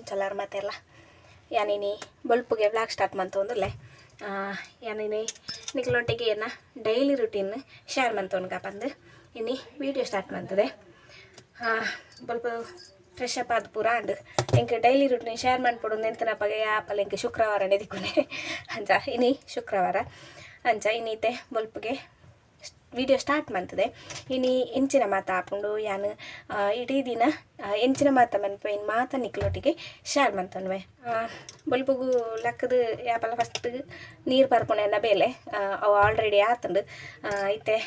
ಎಂಚಲಾರ ಮಾತೆಲ್ಲ ಯಾನಿನಿ ಬೊಲ್ಪುಗೆ vlog start ಮಂತೊಂದುಲ್ಲೆ. ಯಾನಿನಿ ನಿಕ್ಲೊಟ್ಟಿಗೆ ಏನ daily routine share ಮಂತೊನ್ಗ ಪಂದು ಇನಿ ವಿಡಿಯೋ ಸ್ಟಾರ್ಟ್ ಮಂತದೆ. ಬೊಲ್ಪ ಫ್ರೆಶ್ ಅಪ್ ಆದ್ ಪೂರ and enk daily routine share ಮನ್ಪೊಡು ಎಂತನಪಗ ಯಾಪಲ ಎಂಕ್ ಶುಕ್ರವಾರ ದಿಕ್ಕುನೆ ಅಂಚ ಇನಿ ಶುಕ್ರವಾರ ಅಂಚ ಇನ್ನೀತೆ ಬೊಲ್ಪುಗೆ ವಿಡಿಯೋ ಸ್ಟಾರ್ಟ್ ಮಂತದೆ. ಇನಿ ಎಂಚಿನ ಮಾತ ಆಪುಂಡು ಯಾನ್ ಇಡೀ ದಿನ ಎಂಚಿನ ಮಾತ ಮನ್ಪೆ ಇನ್ ಮಾತ ನಿಕ್ಲೊಟ್ಟಿಗೆ ಶೇರ್ ಮಂತೊನ್ವೆ. ಬೊಲ್ಪುಗು ಲಕ್ಕದು ಯಾಪಲ ಫಸ್ಟ್ ನೀರು ಪರ್ಪುನ ಬೇಲೆ ಅವು ಆಲ್ರೆಡಿ ಆತುಂಡು. ಇತ್ತೆ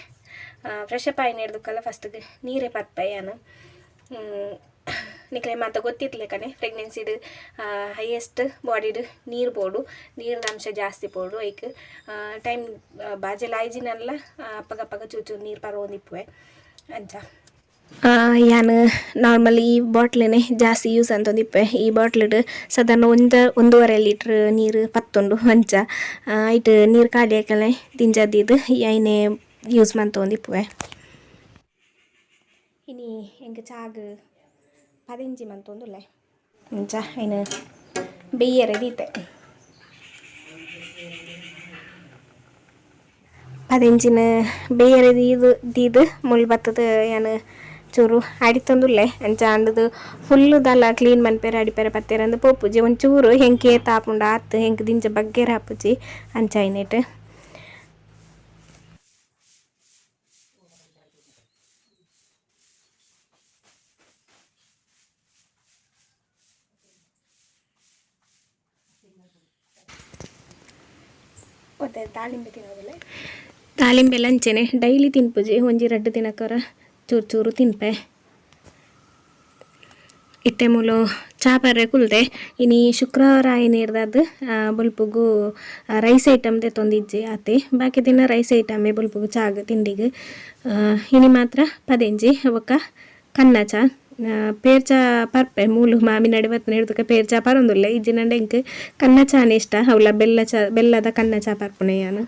ಫ್ರೆಶ್ ಅಪ್ ಆಯಿನ ಹಿಡ್ದುಕಲ್ಲ ಫಸ್ಟ್ಗೆ ನೀರೇ ಪರ್ಪೆ ಯಾನ್. ನಿಕ್ಲೆ ಮಾತ ಗೊತ್ತಿತ್ಲೆಕನೆ ಪ್ರೆಗ್ನೆನ್ಸಿಡ್ ಹೈಯೆಸ್ಟ್ ಬಾಡಿಡ್ ನೀರು ಬೋಡು, ನೀರಿನ ಅಂಶ ಜಾಸ್ತಿ ಬೋಡು. ಐಕ್ ಟೈಮ್ ಬಾಜೆಲ್ ಆಯ್ಜಿನಲ್ಲ ಅಪ್ಪಗಪ್ಪಗ ಚೂಚೂರು ನೀರು ಪರೋಂದಿಪ್ಪುವೆ ಅಂಚ. ಯಾನ್ ನಾರ್ಮಲ್ ಈ ಬಾಟ್ಲಿನೇ ಜಾಸ್ತಿ ಯೂಸ್ ಅಂತೊಂದಿಪ್ಪೆ. ಈ ಬಾಟ್ಲಿಡ್ ಸಾಧಾರಣ 1.5 ಲೀಟ್ರ್ ನೀರು ಪತ್ತುಂಡು ಅಂಚ. ಐಟ್ ನೀರು ಖಾಲಿ ಆಕಲೆ ದಿಂಜದಿದ್ ಐನೆ ಯೂಸ್ ಮಂತೊಂದಿಪ್ಪುವೆ. ಇನಿ ಎಂಕ್ ಚಾಗ್ ಪದಿಂಜಿ ಮಂತೊಂದುಲ್ಲೆ ಅಂಚ ಐನ್ ಬೆಯ್ಯರೆ ದೀತೆ. ಪದಿಂಜಿನ ಬೇಯರೆ ದೀದ್ ದೀದ್ ಮುಲ್ ಬತ್ತದ ಯಾನ್ ಚೂರು ಅಡಿತೊಂದುಲ್ಲೆ. ಅಂಚ ಅಂಡದು ಫುಲ್ಲು ದಾಲ ಕ್ಲೀನ್ ಮನ್ಪೆರೆ ಅಡಿಪೆರೆ ಪತ್ತೆರೆ ಅಂದ್ ಪೋಪುಜಿ. ಒಂಚೂರು ಹೆಂಕ್ ಏತ್ ಆಪುಂಡು ಆತ್ ಹೆಂಕ್ ದಿಂಜ ಬಗ್ಗೆರೆ ಆಪುಜಿ ಅಂಚ ಐನೆಟ್. ಒಂತೆ ದಾಳಿಂಬೆ ತಿನ್ನೋದಿಲ್ಲ. ದಾಳಿಂಬೆ ಲಂಚೆನೆ ಡೈಲಿ ತಿನ್ಪುಜಿ, ಒಂಜಿ ರಡ್ಡ್ ದಿನಕೊರ ಚೂರು ಚೂರು ತಿನ್ಪೆ. ಇತ್ತೆ ಮೂಲು ಚಾ ಪರ್ರೆ ಕುಲ್ದೆ. ಇನಿ ಶುಕ್ರವಾರ ಆಯಿನಿರ್ದಾದ್ ಬೊಲ್ಪುಗು ರೈಸ್ ಐಟಮ್ ದೆತ್ತೊಂದಿಜ್ಜಿ ಆತೆ. ಬಾಕಿ ದಿನ ರೈಸ್ ಐಟಮೇ ಬೊಲ್ಪುಗು ಚಾಗ್ ತಿಂಡಿಗ್. ಇನಿ ಮಾತ್ರ ಪದೆಂಜಿ ಬೊಕ್ಕ ಕನ್ನ ಚಾ ಪೇರ್ ಚಾ ಪರ್ಪೆ. ಮೂಲು ಮಾಮಿ ನಡೆ ಬತ್ತಿನ ಹಿಡ್ದಕ ಪೇರ್ ಚಾ ಪರೊಂದುಲ್ಲೆ. ಇಜ್ಜಿನಂಡ ಎಂಕ್ ಕನ್ನ ಚಾನೆ ಇಷ್ಟ. ಅವ್ಲ ಬೆಲ್ಲ ಚಾ, ಬೆಲ್ಲದ ಕನ್ನ ಚಾ ಪರ್ಪುನೆ ಯಾನ್.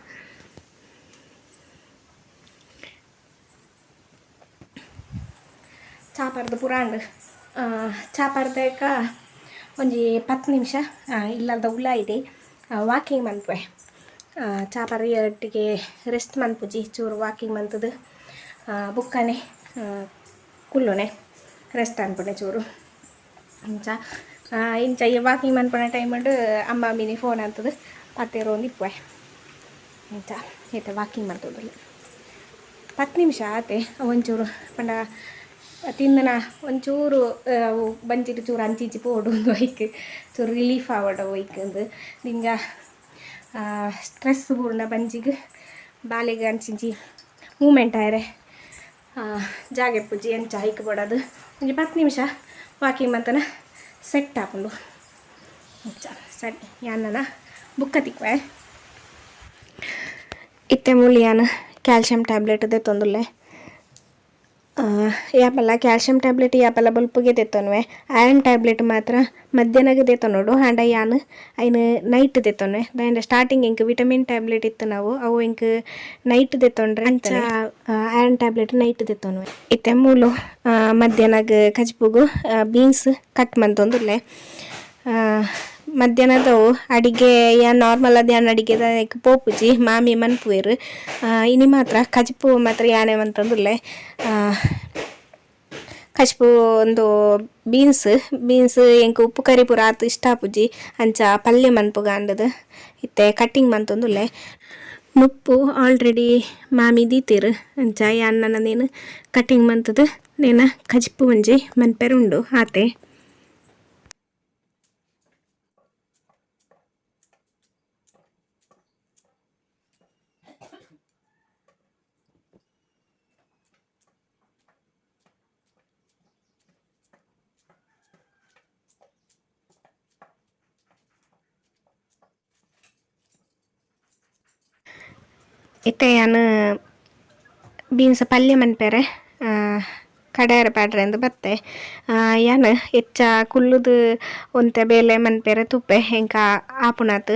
ಚಾ ಪರ್ದು ಪುರಾಂಡ್. ಚಾ ಪರ್ದಕ ಒಂಜಿ 10 ನಿಮಿಷ ಇಲ್ಲದ ಉಲಾಯಿಡೆ ವಾಕಿಂಗ್ ಮನ್ಪುವೆ. ಚಾ ಪರ್ದು ಒಟ್ಟಿಗೆ ರೆಸ್ಟ್ ಮನ್ಪುಜಿ, ಚೂರು ವಾಕಿಂಗ್ ಮಂತದು ಬುಕ್ಕನೆ ಕುಲ್ಲುನೆ ರೆಸ್ಟ್ ಅನ್ಪುಣೆ ಚೂರು. ಇಂಚ ಇಂಚ ಈ ವಾಕಿಂಗ್ ಮನ್ಪುನ ಟೈಮುಡು ಅಮ್ಮ ಮಿನಿ ಫೋನ್ ಅಂತದು ಪಾತೆರೊಂದಿಪ್ಪುವೆ. ಇಂಚ ಇತ್ತೆ ವಾಕಿಂಗ್ ಮಲ್ತೊಂದುಲ್ಲೆ. 10 ನಿಮಿಷ ಆತೆ. ಒಂಚೂರು ಪಂಡ ತಿಂದನ ಒಂಚೂರು ಅವು ಬಂಜಿಡ್ ಚೂರು ಅಂಚಿ ಇಂಚಿ ಪೋಡು ಒಂದು ಐಕ್ ಚೂರು ರಿಲೀಫ್ ಆವಡ್ ಐಕ್ ಅಂದ್. ದಿಂಜ ಸ್ಟ್ರೆಸ್ ಬೂರ್ಂಡ ಬಂಜಿಗ್ ಬಾಲೆಗ್ ಅಂಚಿಂಚಿ ಮೂಮೆಂಟ್ ಆಯೆರೆ ಜಾಗೆ ಇಪ್ಪುಜಿ. ಅಂಚ ಐಕ್ ಬೋಡಾದ್ ಒಂಜಿ 10 ನಿಮಿಷ ವಾಕಿಂಗ್ ಮಂತನ ಸೆಟ್ ಆಪುಂಡು ಅಂಚ. ಸರಿ, ಯಾನ್ ನನ ಬುಕ್ಕ ತಿಕ್ಕುವೆ. ಇತ್ತೆ ಮೂಲು ಯಾನ್ ಕ್ಯಾಲ್ಶಿಯಂ ಟ್ಯಾಬ್ಲೆಟ್ ದೆತ್ತೊಂದುಲ್ಲೆ. ಯಾಪಲ ಕ್ಯಾಲ್ಶಿಯಂ ಟ್ಯಾಬ್ಲೆಟ್ ಯಾಪಲ ಬೊಲ್ಪುಗೆ ದೆತ್ತೊನುವೆ. ಐರನ್ ಟ್ಯಾಬ್ಲೆಟ್ ಮಾತ್ರ ಮಧ್ಯಾಹ್ನಗ್ ದೆತ್ತೊನೊಡು, ಆಂಡ ಯಾನ್ ಐನ್ ನೈಟ್ ದೆತ್ತೊನುವೆ. ದಾಯೆಂಡ ಸ್ಟಾರ್ಟಿಂಗ್ ಎಂಕ್ ವಿಟಮಿನ್ ಟ್ಯಾಬ್ಲೆಟ್ ಇತ್ತು ಅವು ಎಂಕ್ ನೈಟ್ ದೆತ್ತೊಂಡ್ರೆ ಅಂಚ iron tablet night ದೆತ್ತೊನುವೆ. ಇತ್ತೆ ಮೂಲು ಮಧ್ಯಾಹ್ನಗ್ ಕಜ್ಪುಗು ಬೀನ್ಸ್ ಕಟ್ ಮಂತೊಂದುಲ್ಲೆ. ಮಧ್ಯಾಹ್ನದವು ಅಡಿಗೆ ಯಾನ್ ನಾರ್ಮಲ್ ಆದ್ ಯಾನ್ ಅಡಿಗೆದ ಪೋಪುಜಿ, ಮಾಮಿ ಮನ್ಪುವೆರ್. ಇನಿ ಮಾತ್ರ ಕಜ್ಪು ಮಾತ್ರ ಯಾನೆ ಮಂತೊಂದುಲ್ಲೆ. ಕಜ್ಪು ಉಂದು ಬೀನ್ಸ್ ಬೀನ್ಸ್ ಎಂಕ್ ಉಪ್ಪು ಕರಿ ಪೂರ ಆತ್ ಇಷ್ಟ ಆಪುಜಿ, ಅಂಚ ಪಲ್ಯ ಮನ್ಪುಗ ಅಂದದ್ ಇತ್ತೆ ಕಟ್ಟಿಂಗ್ ಮಂತೊಂದುಲ್ಲೆ. ನುಪ್ಪು ಆಲ್ರೆಡಿ ಮಾಮಿ ದೀತೆರ್. ಅಂಚ ಯಾನ್ ನನ ಕಟ್ಟಿಂಗ್ ಮಂತುದು ನೇನ ಕಜ್ಪು ಒಂಜಿ ಮನ್ಪೆರೆ ಉಂಡು ಆತೆ. ಇತ್ತೆ ಯಾನ್ ಬೀನ್ಸ್ ಪಲ್ಯ ಮನ್ಪೆರೆ ಕಡೆಯರ ಪಾಡ್ರೆ ಅಂದ್ ಬತ್ತೆ. ಯಾನ್ ಎಚ್ಚ ಕುಲ್ಲುದು ಒಂತೆ ಬೇಲೆ ಮನ್ಪೆರೆ ತೂಪೆ ಎಂಕ್ ಆಪುನಾತ್.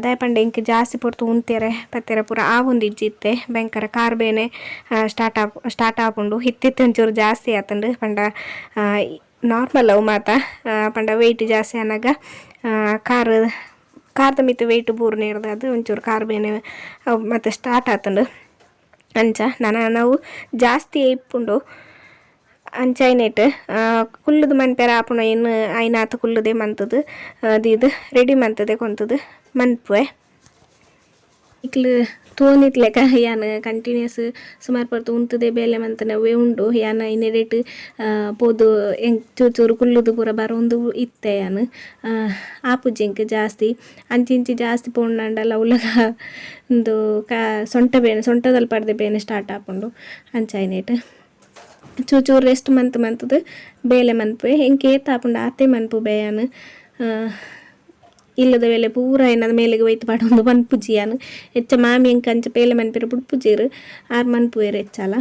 ದಾಯೆ ಪಂಡ ಎಂಕ್ ಜಾಸ್ತಿ ಪೊರ್ತು ಉಂತೆರೆ ಪತ್ತೆರೆ ಪೂರ ಆವೊಂದಿಜ್ಜಿ ಇತ್ತೆ. ಭಯಂಕರ ಕಾರ್ ಬೇನೆ ಸ್ಟಾರ್ಟ್ ಆಪುಂಡು. ಇತ್ತಿತ್ತೆ ಒಂಚೂರು ಜಾಸ್ತಿ ಆತುಂಡು ಪಂಡ. ನಾರ್ಮಲ್ ಅವು ಮಾತ. ಪಂಡ ವೆಯ್ಟ್ ಜಾಸ್ತಿ ಆನಗ ಕಾರ್ ಕಾರ್ದ ಮಿತ್ತ್ ವೆಯ್ಟ್ ಬೂರ್ನೇರ್ದ್ ಅದು ಒಂಚೂರು ಕಾರ್ ಬೇನೆ ಅವು ಮತ್ತು ಸ್ಟಾರ್ಟ್ ಆತುಂಡು. ಅಂಚ ನನ ನಾವು ಜಾಸ್ತಿ ಇಪ್ಪುಂಡು. ಅಂಚ ಕುಲ್ಲುದು ಮನ್ಪೆರೆ ಆಪುನ ಇನ್ನು ಆಯ್ನಾತ್ ಕುಲ್ಲುದೆ ಮಂತುದು ದೀದ್ ರೆಡಿ ಮಂತುದೆ ಕೊಂತುದು ಮನ್ಪುವೆ. ಇಕ್ಲು ತೋನಿತ್ಲೆಕ ಯಾನ್ ಕಂಟಿನ್ಯೂಸ್ ಸುಮಾರು ಪೊರ್ತು ಉಂತುದೆ ಬೇಲೆ ಮಂತುನವೇ ಉಂಡು. ಯಾನ್ ಐನೆಡೆಟ್ ಪೋದು ಎಂಕ್ ಚೂರು ಚೂರು ಕುಲ್ಲುದು ಪೂರ ಬರೊಂದು ಇತ್ತೆ ಯಾನ್. ಆಪುಜಿ ಎಂಕ್ ಜಾಸ್ತಿ ಅಂಚಿ ಇಂಚಿ ಜಾಸ್ತಿ ಪೋಂಡಾಂಡಲ ಉಲಗ ಉಂದು ಸೊಂಟ ಬೇನೆ ಸೊಂಟದಲ್ಪ ಬೇನೆ ಸ್ಟಾರ್ಟ್ ಆಪುಂಡು. ಅಂಚ ಐನೆಟ್ ಚೂರು ಚೂರು ರೆಸ್ಟ್ ಮಂತ್ ಮಂತುದು ಬೇಲೆ ಮನ್ಪುವೆ. ಎಂಕ್ ಏತ್ ಆಪುಂಡು ಆತೇ ಮನ್ಪುಬೆ ಯಾನ್. ಇಲ್ಲದ ಬೇಲೆ ಪೂರ ಎನ್ನದ ಮೇಲೆಗ್ ಒಯ್ತ್ ಪಾಡೊಂದು ಮನ್ಪುಜಿ ಯಾನ್. ಎಚ್ಚ ಮಾಮಿ ಎಂಕ್ ಅಂಚ ಬೇಲೆ ಮನ್ಪೆರೆ ಬುಡ್ಪುಜೆರ್, ಆರ್ ಮನ್ಪುವೆರ್ ಎಚ್ಚಾಲ.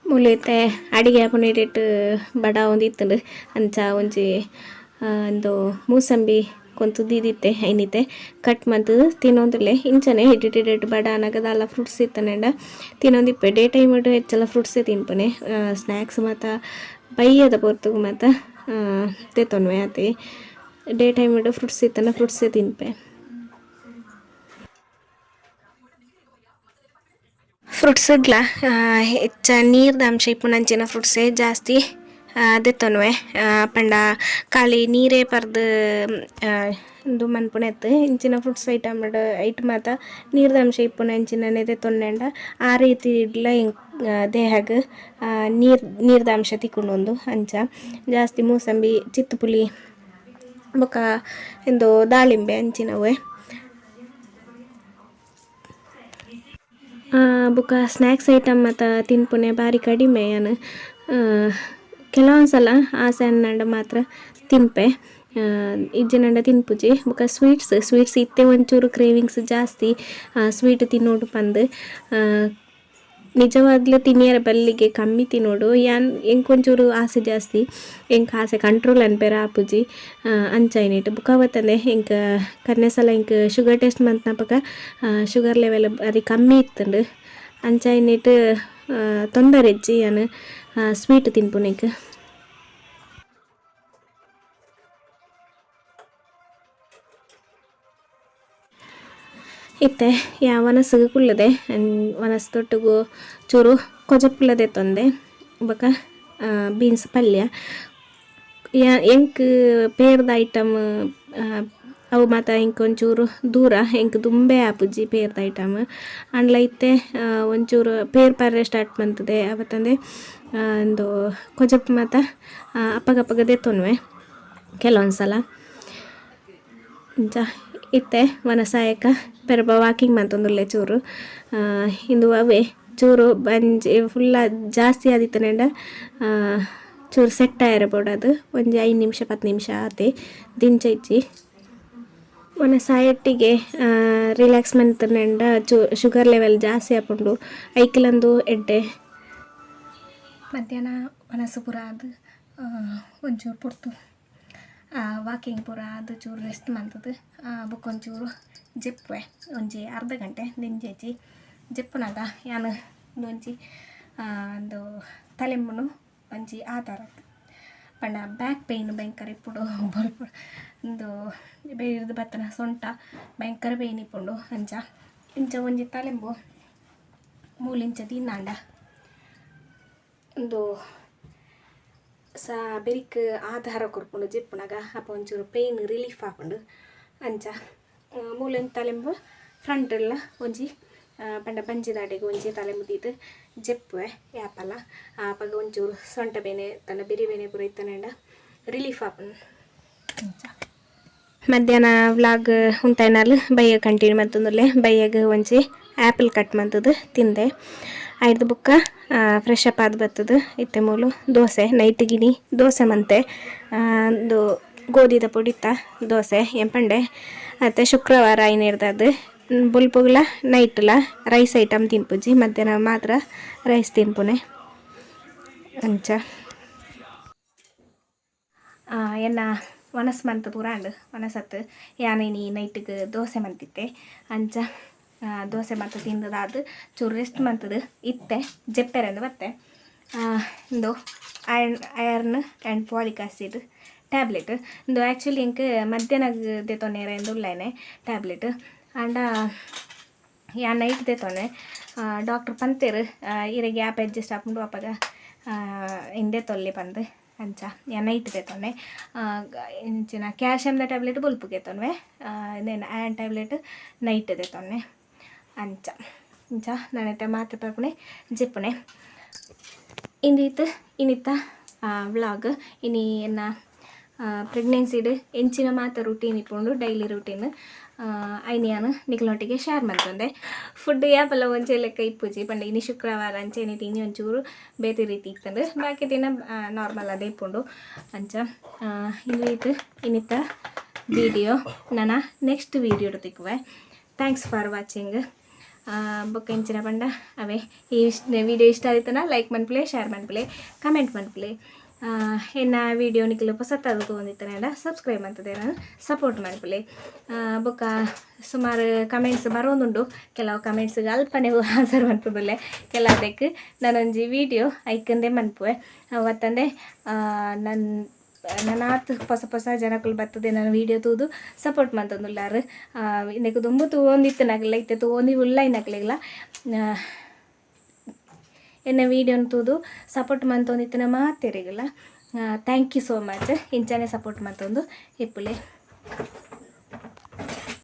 ಮೂಲು ಇತ್ತೆ ಅಡಿಗೆ ಆಪುನ ಬಡಾವೊಂದು ಇತ್ತುಂಡು. ಅಂಚ ಒಂಜಿ ಉಂದು ಮೂಸಂಬಿ ಕೊಂತು ದೀದಿತ್ತೆ ಐನಿತೆ ಕಟ್ ಮಂತುದು ತಿನ್ನೊಂದುಲ್ಲೆ. ಇಂಚನೆ ಹಿಡಿಟ್ ಹಿಡಿಟ್ ಬಡ ಆನಗ ದಾಲ ಫ್ರೂಟ್ಸ್ ಇತ್ತುಂಡ ತಿನ್ನೊಂದಿಪ್ಪೆ. ಡೇ ಟೈಮ್ ಹೆಚ್ಚಲ ಫ್ರೂಟ್ಸೇ ತಿನ್ಪುನೆ. ಸ್ನ್ಯಾಕ್ಸ್ ಮಾತ ಬಯ್ಯದ ಪೊರ್ತುಗು ಮಾತ ದೆತೊನುವೆ ಆತೆ. ಡೇ ಟೈಮ್ ಫ್ರೂಟ್ಸ್ ಇತ್ತಂಡ ಫ್ರೂಟ್ಸೇ ತಿನ್ಪೆ. ಫ್ರೂಟ್ಸ್ಗ್ಲ ಹೆಚ್ಚ ನೀರ್ದ ಅಂಶ ಇಪ್ಪುನಂಚಿನ ಫ್ರೂಟ್ಸೇ ಜಾಸ್ತಿ ದೆತ್ತೊನುವೆ. ಪಂಡ ಖಾಲಿ ನೀರೇ ಪರ್ದು ಉಂದು ಮನ್ಪುನೆತ್ ಇಂಚಿನ ಫ್ರೂಟ್ಸ್ ಐಟಮ್ ಐಟ್ ಮಾತ ನೀರ್ದ ಅಂಶ ಇಪ್ಪುನಂಚಿನನೆ ದೆತ್ತೊಂಡ ಆ ರೀತಿ ಇಡ್ಲ ದೇಹಗ್ ನೀರ್ದ ಅಂಶ ತಿಕ್ಕುಂಡು. ಅಂಚ ಜಾಸ್ತಿ ಮೂಸಂಬಿ, ಚಿತ್ತುಪುಲಿ ಬೊಕ ಇಂದು ದಾಳಿಂಬೆ ಅಂಚಿನವೇ. ಬೊಕ ಸ್ನ್ಯಾಕ್ಸ್ ಐಟಮ್ ಮಾತ ತಿನ್ಪುನೆ ಬಾರಿ ಕಡಿಮೆ ಯಾನ್. ಕೆಲವೊಂದು ಸಲ ಆಸೆ ಆಂಡ ಮಾತ್ರ ತಿನ್ಪೆ, ಇಜ್ಜಿನಂಡ ತಿನ್ಪುಜಿ. ಬೊಕ ಸ್ವೀಟ್ಸ್ ಸ್ವೀಟ್ಸ್ ಇತ್ತೆ ಒಂಚೂರು ಕ್ರೇವಿಂಗ್ಸ್ ಜಾಸ್ತಿ ಸ್ವೀಟ್ ತಿನ್ನೋಡು ಪಂದ್. ನಿಜವಾಗ್ಲೂ ತಿನಿಯರ ಬಲ್ಲಿಗೆ ಕಮ್ಮಿ ತಿನ್ನೋಡು. ಯಾನ್ ಎಂಕ್ ಒಂಚೂರು ಆಸೆ ಜಾಸ್ತಿ, ಎಂಕ್ ಆಸೆ ಕಂಟ್ರೋಲ್ ಅನ್ಪೆರೆ ಆಪುಜಿ ಅಂಚ ಐನಿಟ್. ಬೊಕ ಅವತ್ತಂದೆ ಎಂಕ್ ಕರ್ನೆ ಸಲ ಎಂಕ್ ಶುಗರ್ ಟೆಸ್ಟ್ ಮಂತ್ನಪಗ ಶುಗರ್ ಲೆವೆಲ್ ಬಾರಿ ಕಮ್ಮಿ ಇತ್ತುಂಡು. ಅಂಚ ಐನಿಟ್ ತೊಂದರೆ ಇಜ್ಜಿ ಯಾನ್ ಸ್ವೀಟ್ ತಿನ್ಪುನೆಕ್. ಇತ್ತೆ ಯಾ ವನಸುಗು ಕುಲ್ಲುದೆ. ವನಸ್ ತೊಟ್ಟುಗು ಚೂರು ಕೊಜಪುಲ ದೆತ್ತೊಂದೆ ಬೊಕ ಬೀನ್ಸ್ ಪಲ್ಯ. ಎಂಕ್ ಪೇರ್ದ ಐಟಮ್ ಅವು ಮಾತ ಎಂಕ್ ಒಂಚೂರು ದೂರ, ಎಂಕ್ ದುಂಬೆ ಆಪುಜಿ ಪೇರ್ದ ಐಟಮ್. ಆಂಡಲ ಇತ್ತೆ ಒಂಚೂರು ಪೇರ್ ಪರ್ರೆ ಸ್ಟಾರ್ಟ್ ಮಂತುದೆ. ಅವತ್ತಂದೆ ಉಂದು ಕೊಜಪು ಮಾತ ಅಪ್ಪಗಪ್ಪಗ ದೆತ್ತೊನುವೆ ಕೆಲವೊಂದು ಸಲ. ಇಂಚ ಇತ್ತೆ ವನಸಾಯಕ ಪೆರಬ ವಾಕಿಂಗ್ ಮಂತೊಂದುಲ್ಲೆ ಚೂರು. ಇಂದು ಅವೇ ಚೂರು ಬಂಜಿ ಫುಲ್ಲ ಜಾಸ್ತಿ ಆದಿತ್ತುಂಡ ಚೂರು ಸೆಟ್ ಆಯೆರೆ ಬೋಡಾದ್ ಒಂಜಿ 5 ನಿಮಿಷ 10 ನಿಮಿಷ ಆತೆ, ದಿಂಚ ಇಜ್ಜಿ. ವನಸಾಯೊಟ್ಟಿಗೆ ರಿಲ್ಯಾಕ್ಸ್ ಮಂತುಂಡ ಶುಗರ್ ಲೆವೆಲ್ ಜಾಸ್ತಿ ಆಪುಂಡು, ಐಕ್ಲಂದು ಎಡ್ಡೆ. ಮಧ್ಯಾಹ್ನ ವನಸು ಪೂರ ಆದ್ ಒಂಚೂರು ಪೊರ್ತು ವಾಕಿಂಗ್ ಪೂರ ಆದ್ ಚೂರು ರೆಸ್ಟ್ ಮಂತುದು ಬೊಕ ಒಂಚೂರು ಜೆಪ್ಪುವೆ ಒಂಜಿ ಅರ್ಧ ಗಂಟೆ ದಿಂಜ ಇಜ್ಜಿ. ಜೆಪ್ಪುನಗ ಯಾನ್ ಒಂಜಿ ಉಂದು ತಲೆಂಬುನು ಒಂಜಿ ಆಧಾರ ಪಂಡ ಬ್ಯಾಕ್ ಪೈನ್ ಭಯಂಕರ ಇಪ್ಪುಂಡು. ಬೊಲ್ಪು ಉಂದು ಬೇರ್ದ್ ಬತ್ತನ ಸೊಂಟ ಭಯಂಕರ ಪೈನ್ ಇಪ್ಪುಂಡು. ಅಂಚ ಇಂಚ ಒಂಜಿ ತಲೆಂಬು ಮೂಲು ಇಂಚ ದೀನಾಂಡ ಉಂದು ಸ ಬೆರಿಕ್ ಆಧಾರ ಕೊರ್ಪುಂಡು ಜೆಪ್ಪುನಗ, ಅಪ ಒಂಚೂರು ಪೈನ್ ರಿಲೀಫ್ ಆಪುಂಡು. ಅಂಚ ಮೂಲೊಂಜಿ ತಲೆಂಬು ಫ್ರಂಟ್ ಎಲ್ಲ ಒಂಜಿ ಪಂಡ ಬಂಜಿದಾಡೆಗ್ ಒಂಜಿ ತಲೆ ಮುದೀದ್ ಜೆಪ್ಪುವೆ ಯಾಪಲ. ಅಪಗ ಒಂಚೂರು ಸೊಂಟ ಬೇನೆ ತನ್ನ ಬೆರಿ ಬೇನೆ ಪೂರ ಇತ್ತುಂಡ ರಿಲೀಫ್ ಆಪುಂಡು. ಅಂಚ ಮಧ್ಯಾಹ್ನ ವ್ಲಾಗ್ ಉಂತಾಯ್ನಾಲ್ ಬಯ್ಯ ಕಂಟಿನ್ಯೂ ಮಂತೊಂದುಲ್ಲೆ. ಬಯ್ಯಗ್ ಒಂಜಿ ಆ್ಯಪಲ್ ಕಟ್ ಮಂತುದು ತಿಂದೆ. ಐಡ್ದ್ ಬೊಕ್ಕ ಫ್ರೆಶ್ ಅಪ್ ಆದ್ ಬತ್ತುದು ಇತ್ತೆ ಮೂಲು ದೋಸೆ, ನೈಟ್ ಗಿನಿ ದೋಸೆ ಮಂತೆ. ಉಂದು ಗೋಧಿದ ಪೊಡಿತ ದೋಸೆ ಎಂಪಂಡೆ ಅತ್ತೆ ಶುಕ್ರವಾರ ಐನೆರ್ದಾದ್ ಬೊಲ್ಪುಗ್ಲ ನೈಟ್ಲ ರೈಸ್ ಐಟಮ್ ತಿನ್ಪುಜಿ, ಮಧ್ಯಾಹ್ನ ಮಾತ್ರ ರೈಸ್ ತಿನ್ಪುನೆ ಅಂಚ. ಎನ್ನ ವನಸ್ ಮಂತ್ ಪೂರ ಆಂಡ್. ವನಸತ್ ಯಾನ್ ಇನಿ ನೈಟ್ಗ್ ದೋಸೆ ಮಂತಿತ್ತೆ. ಅಂಚ ದೋಸೆ ಮಂತ್ ತಿಂದದಾದ್ ಚೂರು ರೆಸ್ಟ್ ಮಂತುದು ಇತ್ತೆ ಜೆಪ್ಪೆರೆಂದು ಬತ್ತೆ. ಇಂದು iron and folic acid tablet. ಇಂದು ಆ್ಯಕ್ಚುಲಿ ಎಂಕ್ ಮಧ್ಯಾಹ್ನ ದೆತೊನೇರೆ ಉಲ್ಲೇನೆ ಟ್ಯಾಬ್ಲೆಟ್, ಆಂಡ ಯಾನ್ ನೈಟ್ ದೆತೊನೆ. ಡಾಕ್ಟ್ರ್ ಪಂತೆರ್ ಇರೆಗ್ ಯಾಪ ಅಡ್ಜಸ್ಟ್ ಆಪುಂಡು ಅಪಗ ಇಂದೆ ತೊಲ್ಲೆ ಪಂದ್. ಅಂಚ ಯಾನ್ ನೈಟ್ ದೆತೊನೆ. ಇಂಚಿನ ಕ್ಯಾಲ್ಶಿಯಮ್ದ ಟ್ಯಾಬ್ಲೆಟ್ ಬೊಲ್ಪುಗೆ ದೆತೊನುವೆ, ಇಂದೆನ್ ಐರನ್ ಟ್ಯಾಬ್ಲೆಟ್ ನೈಟ್ ದೆತೊನ್ನೆ ಅಂಚ. ಇಂಚ ನಾನಿತ್ತೆ ಮಾತ್ರೆ ಪರ್ಪುನೆ ಜೆಪ್ಪುನೆ. ಇಂದೀತ್ ಇನಿತ್ತ ವ್ಲಾಗ್. ಇನಿ ಎನ್ನ ಪ್ರೆಗ್ನೆನ್ಸಿಡ್ ಎಂಚಿನ ಮಾತ ರುಟೀನ್ ಇಪ್ಪುಂಡು, ಡೈಲಿ ರುಟೀನ್, ಐನ್ ಯಾನ್ ನಿಕ್ಲ್ನೊಟ್ಟಿಗೆ ಶೇರ್ ಮಂತೊಂದೆ. ಫುಡ್ ಯಾಪಲ ಒಂಜೆ ಲೆಕ್ಕ ಇಪ್ಪುಜಿ. ಪಂಡ ಇನಿ ಶುಕ್ರವಾರ, ಅಂಚ ಇನಿ ಇನಿ ಒಂಚೂರು ಬೇತೆ ರೀತಿ ಇತ್ತಂಡು. ಬಾಕಿ ದಿನ ನಾರ್ಮಲ್ ಅದೇ ಇಪ್ಪುಂಡು ಅಂಚ. ಇಂದು ಇನ್ನಿತ್ತ ವೀಡಿಯೋ. ನನ ನೆಕ್ಸ್ಟ್ ವೀಡಿಯೋ ತಿಕ್ಕುವೆ. Thanks for watching. ಬೊಕ್ಕ ಎಂಚಿನ ಪಂಡ ಅವೇ, ಈ ವೀಡಿಯೋ ಇಷ್ಟ ಆಯ್ತನ ಲೈಕ್ ಮನ್ಪುಲೆ, ಶೇರ್ ಮನ್ಪುಲೆ, ಕಮೆಂಟ್ ಮನ್ಪುಲೆ. ಎನ್ನ ವೀಡಿಯೋ ನಿಕುಲು ಪೊಸತ್ತಾದ್ ತೂವೊಂದಿತ್ತಂಡ ಸಬ್ಸ್ಕ್ರೈಬ್ ಮಂತುದು ಸಪೋರ್ಟ್ ಮನ್ಪುಲೆ. ಬೊಕ್ಕ ಸುಮಾರು ಕಮೆಂಟ್ಸ್ ಬರೋದುಂಡು. ಕೆಲವು ಕಮೆಂಟ್ಸ್ಗೆ ಅಲ್ಪನೆ ಆನ್ಸರ್ ಮನ್ಪುದುಲ್ಲೆ. ಕೆಲವುದಕ್ಕೆ ನಾನೊಂಜಿ ವೀಡಿಯೋ ಐಕಂದೆ ಮನ್ಪುವೆ. ಅವತ್ತಂದೆ ನನ್ನ ನನಾತ್ ಪೊಸ ಪೊಸ ಜನಕುಲು ಬತ್ತದೆ ನನ್ನ ವೀಡಿಯೋ ತೂದು ಸಪೋರ್ಟ್ ಮಂತೊಂದುಲ್ಲಾರ್. ಇಂದೆಕ್ ದುಂಬು ತೂವೊಂದಿತ್ತಿನಕುಲ, ಇತ್ತೆ ತೂವೊಂದು ಉಲ್ಲೈನಕ್ಲೆಗ್ಲ, ಎನ್ನ ವೀಡಿಯೋನ ತೂದು ಸಪೋರ್ಟ್ ಮಂತೊಂದಿತ್ತಿನ ಮಾತೆರೆಗ್ಲ thank you so much. ಇಂಚನೆ ಸಪೋರ್ಟ್ ಮಂತೊಂದು ಇಪ್ಪುಲೆ.